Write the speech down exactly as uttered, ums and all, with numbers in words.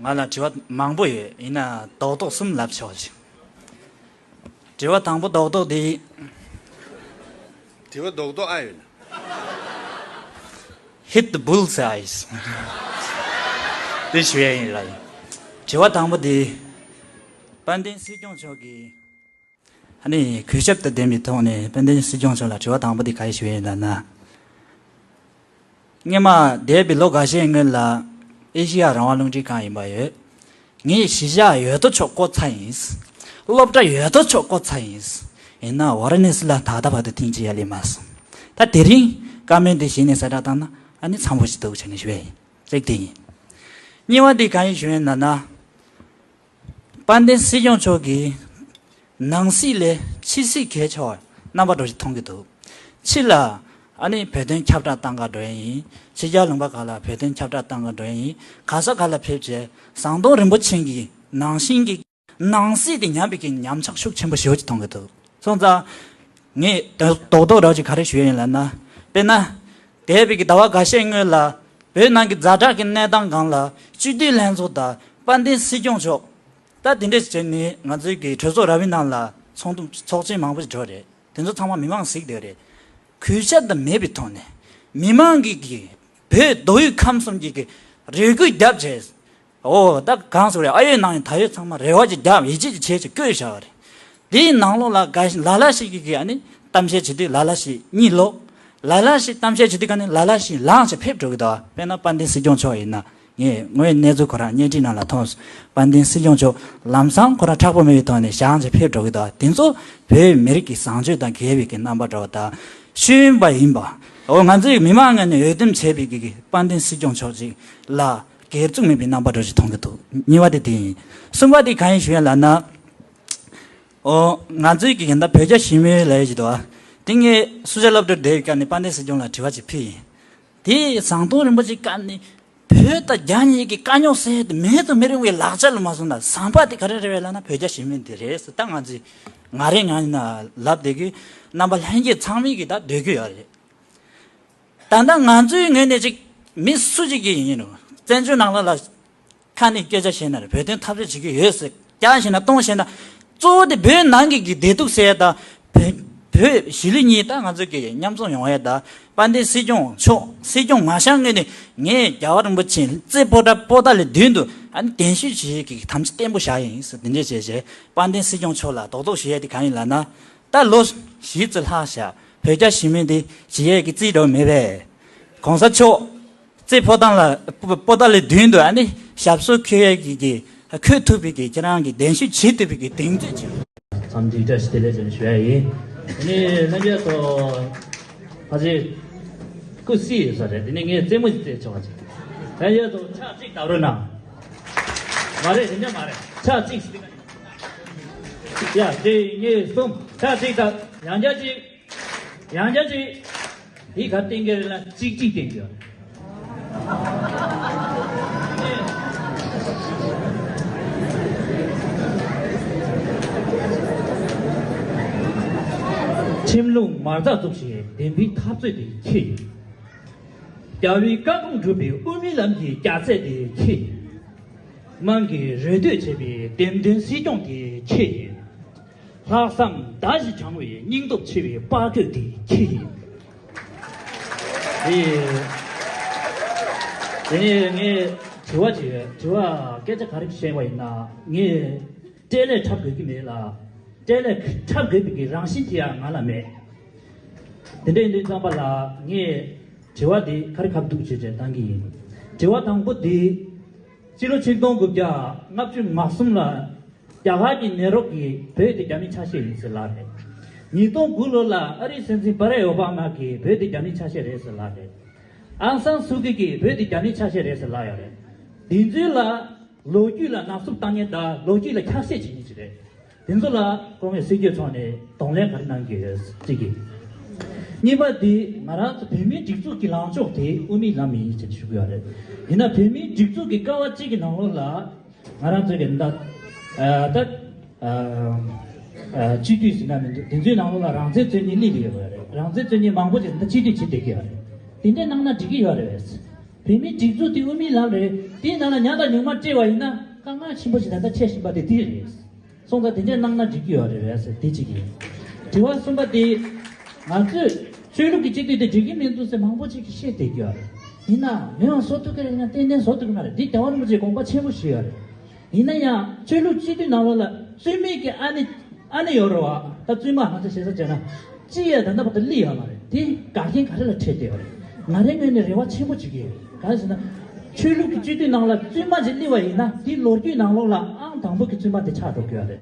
ང་ལ་དྲི་བ་མང་པོ་ཡོད། ཡིན་ན་རྡོག་རྡོག་གསུམ་ལབ་ཆོག་ཅིག་དྲི་བ་དང་པོ་རྡོག་རྡོག་འདི། དྲི་བ་རྡོག་རྡོག་ཨ་ཡོད་ན། Hit the bullseyes. དེ་ཞུ་ཡ་ཡིན་ལ་ཡིན། དྲི་བ་དང་པོ་འདི། དཔལ་ལྡན་སྲིད་སྐྱོང་མཆོག་གིས། ཨ་ནི་གུས་ཞབས་དང་ལྡན་པའི་ཐོག་ནས་དཔལ་ལྡན་སྲིད་སྐྱོང་མཆོག་ལ་དྲི་བ་དང་པོ་འདི་ག་རེ་ཞུ་ཡ་ཡིན་ལབ་ན། སྔོན་མ་འདས་པའི་ལོ་འགའ་ཤས་སྔོན་ལ་ཨེ་ཤི་ཡ་རང་དབང་རླུང་འཕྲིན་ཁང་ཡིན་པ་ཡོད། ངས་གཞིས་ཆགས་ཡོད་དོ་ཅོག་བསྐོ་ཚར་ཡིན། སློབ་གྲྭ་ཡོད་དོ་ཅོག་བསྐོ་ཚར་ཡིན། ཡིན་ན་ཝཱ་ར་ཎ་སི་ལ་ད་ལྟ་བར་དུ་ཐེངས་གཅིག་ཡར་སླེབས་མ་སོང་། ད་དེ་རིང་བཀའ་མོལ་འདི་གཞི་ནས་གསལ་བསྒྲགས་བཏང་ན་ཨ་ནི་འཚམ་པོ་ཞིག་འདུག་བྱས་ནས་ཞུ་ཡ་ཡིན། གཅིག་དེ་ཡིན། གཉིས་པ་འདི་གང་ཡིན་ཞུ་ཡིན་ལབ་ན། དཔལ་ལྡན་སྲིད་སྐྱོང་མཆོག་གིས་ནང་སྲིད་ལས་ཕྱི་སྲིད་གལ་ཆེ་བ་རྣམ་པ་འགྲོ་ཞིག་མཐོང་གི་འདུག་ཕྱི་ལ་ཨ་ནི་བོད་དོན་ཁྱབ་བསྒྲགས་བཏང་ག་འགྲོ་ཡ་ཡིན། ཕྱི་རྒྱལ་ལུང་པ་ཁག་ལ་བོད་དོན་ཁྱབ་བསྒྲགས་བཏང་ག་འགྲོ་ཡ་ཡིན། ག་ས་ག་ལ་ཕེབས་བྱས་ཟམ་གདོང་རིན་པོ་ཆེ་གི་ནང་བཞིན་གྱི་ནང་སྲིད་དེ་ཉམས་པའི་གི་ཉམས་ཆག་ཤུགས་ཆེན་པོ་ཞེ་པོ་ཅིག་མཐོང་གི་འདུག་སོང་ཙང་། ངས་རྡོག་རྡོག་རོགས་ཅིག་ག་རེ་ཞུ་ཡ་ཡིན་ལབ་ན། དཔེར་ན། འདས་པའི་གི་ཟླ་བ་འགའ་ཤས་སྔོན་ལ། བོད་ནང་གི་ཛ་དྲག་གི་གནས་སྟངས་སྒང་ལ་སྤྱི་འཐུས་ལྷན་ཚོགས་དང་དཔལ་ལྡན་སྲིད་སྐྱོང་མཆོག་ད་དེ་འདྲས་བྱས་ནས་ང་ཚོའི་གི་གྲོས་ཚོགས་ར་བའི་ནང་ལ་ཚོགས་འདུ་ཚོགས་ཆེན་མང་པོ་ཞིག་འགྲོ་རེད། དེ་ཚོ་ཚང་མ་མི་མང་གཟིགས་བསྡད་རེད། གུས་ཞབས་དང་མེད་པའི་ཐོག་ནས་མི་མང་གི་གི་བོད་མདོ་དབུས་ཁམས་གསུམ་གྱི་གི་རེ་སྐུལ་རྒྱབ་བྱས། ཨོ་ད་གང་ཟེར་རེད། ཨ་ཡོད་ནང་ཡོད་ད་ཡོད་ཚང་མ་རེ་བ་ཅིག་རྒྱབ་ཡིད་ཆེས་ཅིག་བྱས་ཅིག་བསྐོས་བཞག་པ་རེད། དེའི་ནང་ལོགས་ལ་ག་ལ་ལ་ཞིག་གིས་ཨ་ནི་གཏམ་བཤད་བྱེད་དུས་ལ་ལ་ཞིག་གཉིད་ལོག་ལ་ལ་ཞིག་གཏམ་བཤད་བྱེད་དུས་ག་ནི་ལ་ལ་ཞིག་ལངས་བྱས་ཕེབས་འགྲོ་གི་འདུག་དཔེར་ན་དཔལ་ལྡན་སྲིད་སྐྱོང་མཆོག་ཡིན་ན་ངས་དངོས་གནས་ཚུལ་ཁོ་རང་བརྙན་འཕྲིན་ནང་ལ་མཐོང་སོང་། དཔལ་ལྡན་སྲིད་སྐྱོང་མཆོག་ལམ་སང་ཁོ་རང་མཁྲེགས་པོ་མེད་པའི་ཐོག་ནས་བཞེངས་བྱས་ཕེབས་འགྲོ་གི་འདུག་དེ་ཚོ་བོད་མི་རིགས་ཀྱི་བཟང་སྤྱོད་དང་འགལ་བའི་གི་རྣམ་པ་འདྲ་བ་དང་ཤེས་ཡོན་པ་ཡིན་པ། འོ་ང་ཚོའི་མི་མང་ངོས་ནས་འོས་འདེམས་བྱས་པའི་གི་གི་དཔལ་ལྡན་སྲིད་སྐྱོང་མཆོག་ཅིག་ལ། སྒེར་བཙུགས་མེད་པའི་རྣམ་པ་འདྲ་ཞིག་མཐོང་གི་འདུག་གཉིས་པ་དེ་དེ་ཡིན། གསུམ་པ་དེ་གང་ཡིན་ཞུ་ཡ་ལབ་ན། ཨོ། ང་ཚོའི་གི་ཡིན་ད་བོད་རྒྱ་ཞི་མོལ་ལབ་ཡ་ཞིག་འདུག་ཨ། དེ་ངས་སུ་ཇཱ་སློབ་གྲྭར་བསྡད་པའི་སྐབས་ནས་དཔལ་ལྡན་སྲིད་སྐྱོང་ལ་དྲི་བ་ཅིག་ཕུལ་ཡིན། དེ་ཟམ་གདོང་རིན་པོ་ཆེའི་སྐབས་ནས་བོད་དང་རྒྱ་གཉིས་ཀྱི་དཀའ་རྙོག་སེལ་ཏེ་མེད་དུ་མི་རུང་བའི་ལག་ཆ་ལ་མ་སོང་ན་ཟམ་པ་དེ་ག་རེ་རེད་བས་ལབ་ན་བོད་རྒྱ་ཞི་མོལ་འདི་རེད་ཟེར། ད་ང་ཚོས་ང་རེ་ང་ཡིན་ན་ལབ་བསྡད་གི། རྣམ་པ་ལྷན་རྒྱས་ཚང་མས་གི་ད་འདོད་གི་ཡོད་རེད། ད་ལྟ་ང་ཚོའི་ངོས་ནས་ཅིག་མི་སུ་ཅིག་གིས་ཡིན་རུང་བཙན་བྱོལ་ནང་ལོགས་ལ་ཁ་ནས་སྐད་ཆ་བཤད་ན་རེད། བོད་དོན་འཐབ་རྩོད་བྱེད་ཀྱི་ཡོད་ཟེར་རྒྱག་བཞིན་ན་གཏོང་བཞིན་ན། གཙོ་བོ་དེ་བོད་ནང་གི་གི་བདེ་སྡུག་ཟེར་ཡ་དང་བོད་བོད་གཞིས་ལུས་གཉིས་ད་ང་ཚོ་གི་མཉམ་འཛོམས་ཡོང་ཡ་དང་དཔལ་ལྡན་སྲིད་སྐྱོང་མཆོག་སྲིད་སྐྱོང་མ་བཞེངས་སྔོན་ནས་ངས་རྒྱལ་བ་རིན་པོ་ཆེ་རྩེ་པོ་ཏ་པོ་ཏ་ལས་མདུན་དུ་ཨ་ནི་གདན་ཞུ་བྱེད་ཀྱི་དམ་བཅའ་བརྟན་པོ་བཞག་ཡིན་ཟེར་དེ་འདྲས་བྱས་བྱས་དཔལ་ལྡན་སྲིད་སྐྱོང་མཆོག་ལ་རྡོག་རྡོག་ཞུ་ཡ་དེ་གང་ཡིན་ལབ་ན། ད་ལོ་བཞི་ཙམ་ལྷག་བཞག་བོད་རྒྱ་ཞི་མོལ་འདི་བྱེད་ཡས་ཀྱི་རྩིས་འགྲོ་མེད་པས། གོང་ས་མཆོག་རྩེ་ཕོ་བྲང་ལ་པོ་ཏ་ལའི་མདུན་དུ་ཨ་ནི་ཞབས་སོར་འཁོད་ཡས་ཀྱི་གི་འཁོད་ཐུབ་པའི་གི་ཁྱེད་རང་གི་གདན་ཞུ་བྱེད་ཐུབ་པའི་གི་གདེང་ཚོད་ཅིག་མཚམས་འདི་བཀྲ་ཤིས་བདེ་ལེགས་ཞུ་ཡ་ཡིན། ཨ་ནི་ལྷན་རྒྱས་ཚོ་ཕལ་ཆེར་སྐུ་སྲིད་ཡོད་ས་རེད། དེ་ནས་ངས་རྩེད་མོ་ཞིག་རྩེ་ཆོག་པ་ཅིག་ལྷན་རྒྱས་ཚོ་ཕྱག་གཅིག་བརྡབ་རོགས་གནང་། མ་རེད་དེ་འདྲ་མ་རེད། ཕྱག་གཅིག་ཡ། གཅིག་གཉིས་གསུམ། ཕྱག་གཅིག་དང་། ཡང་བསྐྱར་གཅིག་ཡང་བསྐྱར་གཅིག་དེ་ག་བསྟན་གྱི་རེད་ལ་གཅིག་གཅིག་བསྟན་གྱི་ཡོད། ཁྲིམས་ལུགས་མ་རྩ་བཙུགས་ཤིང་བདེན་པའི་འཐབ་རྩོད་དེ་ཁྱེད་ཡིན། རྒྱལ་བའི་བཀའ་དགོངས་སྒྲུབ་པའི་དབུ་མའི་ལམ་གྱི་རྒྱལ་སྲས་དེ་ཁྱེད་ཡིན། དམངས་ཀྱི་རེ་འདོད་བྱེད་པའི་འདེམས་ཐོན་སྲིད་སྐྱོང་དེ་ཁྱེད་ཡིན། ལྷག་བསམ་དར་ཞིང་བྱང་བའི་སྙིང་སྟོབས་ཆེ་བའི་དཔའ་རྒོད་དེ་ཁྱེད་ཡིན། དེ་དེ་ནས་ངས་དྲི་བ་ཅིག་ཡོད། དྲི་བ་སྐད་ཆ་ག་རེ་བཤད་པ་ཡིན་ན་ངས་སྤྲེལ་ལད་འཁྲབ་དགོས་ཀྱི་མེད་ལ། སྤྲེལ་ལད་འཁྲབ་དགོས་པའི་གི་རང་བཞིན་དེ་ཡང་ང་ལ་མེད། དེ་འདྲ་ཡིན་དུས་ཙམ་པ་ལ་ངས་དྲི་བ་དེ་ག་རེ་ཁ་བསྡུ་བྱས་བྱས་བཏང་གི་ཡིན། དྲི་བ་དང་པོ་དེ་སྤྱི་ལོ་ཆིག་སྟོང་དགུ་བརྒྱ་ལྔ་བཅུ་ང་གསུམ་ལ། རྒྱ་གར་གྱི་ནེ་རོ་གིས་བོད་དེ་རྒྱ་མིའི་ཆ་ཤས་ཡིན་ཟེར་ལབ་རེད། ཉིས་སྟོང་དགུ་ལོ་ལ་ཨ་རིའི་སྲིད་འཛིན་བྷ་རེག་ཨོ་བྷ་མ་གིས་བོད་དེ་རྒྱ་མིའི་ཆ་ཤས་རེད་ཟེར་ལབ་རེད། ཨང་སང་སུའུ་ཀི་གིས་བོད་དེ་རྒྱ་མིའི་ཆ་ཤས་རེད་ཟེར་ལབ་ཡོད་རེད། དེ་ཚོའི་ལ་ལོ་རྒྱུས་ལ་ནག་བསུབ་བཏང་མཁན་དང་ལོ་རྒྱུས་ལ་ཁྱབ་བཤད་བྱེད་མཁན་ཅིག་རེད། དེ་ཚོ་ལ་སྐུ་ངོ་སྲིད་སྐྱོང་མཆོག་ནས་གདོང་ལེན་ག་རེ་གནང་གི་ཡོད་ཅིག་གིས། གཉིས་པ་དེ་ང་རང་ཚོ་བོད་མིའི་སྒྲིག་འཛུགས་ཀྱི་ལངས་ཕྱོགས་དེ་དབུ་མའི་ལམ་ཡིན་ཅེས་ཞུ་གི་ཡོད་རེད། ཡིན་ན་བོད་མིའི་སྒྲིག་འཛུགས་ཀྱི་ཀ་བ་གཅིག་གི་ནང་ལོགས་ལ། ང་རང་ཚོའི་གི་ད་ད་སྤྱི་འཐུས་ཟེར་ན་མི་འདུག་དེ་ཚོའི་ནང་ལོགས་ལ་རང་བཙན་རྩོད་མཁན་སླེབས་ཡོད་པ་རེད། རང་བཙན་རྩོད་མཁན་མང་པོ་ཅིག་ད་སྤྱི་འཐུས་བྱེད་བསྡད་ཀྱི་ཡོད་རེད། དེ་འདྲ་གནང་ན་འགྲིག་གི་ཡོད་རེད། བོད་མིའི་སྒྲིག་འཛུགས་དེ་དབུ་མའི་ལམ་རེད། དེའི་ནང་ལ་ཉམས་དང་ཉུང་མ་བཀྲལ་བ་ཡིན་ན་དཀའ་ངལ་ཆེན་པོ་ཞིག་ད་ལྟ་འཕྲད་བཞིན་པ་དེ་དེ་རེད། སོང་ཙང་དེ་འདྲས་གནང་ན་འགྲིག་གི་ཡོད་རེད་བས་ཟེར་དེ་གཅིག་ཡིན། དྲི་བ་གསུམ་པ་དེ། ང་ཚོས་ཆོས་ལུགས་ཀྱི་སྤྱི་འཐུས་དེ་འགྲིག་གི་མི་འདུག་ཟེར་མང་པོ་ཅིག་གིས་བཤད་བསྡད་ཀྱི་ཡོད་རེད། ཡིན་ནའང་མི་མང་བཟོ་ཐུབ་ཀྱི་རེད་ཡང་ཏན་ཏན་བཟོ་ཐུབ་ཀྱི་མ་རེད། འདི་རྒྱལ་བ་རིན་པོ་ཆེའི་དགོངས་པ་ཆེན་པོ་ཞིག་ཡོད་རེད། ཡིན་ན་ཡང་ཆོས་ལུགས་སྤྱི་འཐུས་ནང་ལོགས་ལ་རྩོད་མེད་ཀྱི་ཨ་ནེ་ཨ་ནེ་ཡོད་རེད་བ། ད་བཙུན་མ་ང་ཚོ་ཞེ་ས་བྱས་ན་ཅི་ཡང་ད་ལྟ་བར་དུ་སླེབས་ཡོད་མ་རེད། དེ་འགལ་རྐྱེན་ག་རེ་ལ་འཕྲད་བསྡད་ཡོད་རེད། ང་རའི་ངོས་ནས་རེ་བ་ཆེན་པོ་བྱེད་ཀྱི་ཡོད། ག་རེ་ཟེར་ན། ཆོས་ལུགས་ཀྱི་སྤྱི་འཐུས་ནང་ལ་བཙུན་མ་ཞིག་སླེབས་པ་ཡིན་ན་དེའི་ལོ་རྒྱུས་ནང་ལོགས་ལ་ཨང་དང་པོ་གི་བཙུན་མ་དེ་ཆགས་འགྲོ་གི་ཡོད་རེད།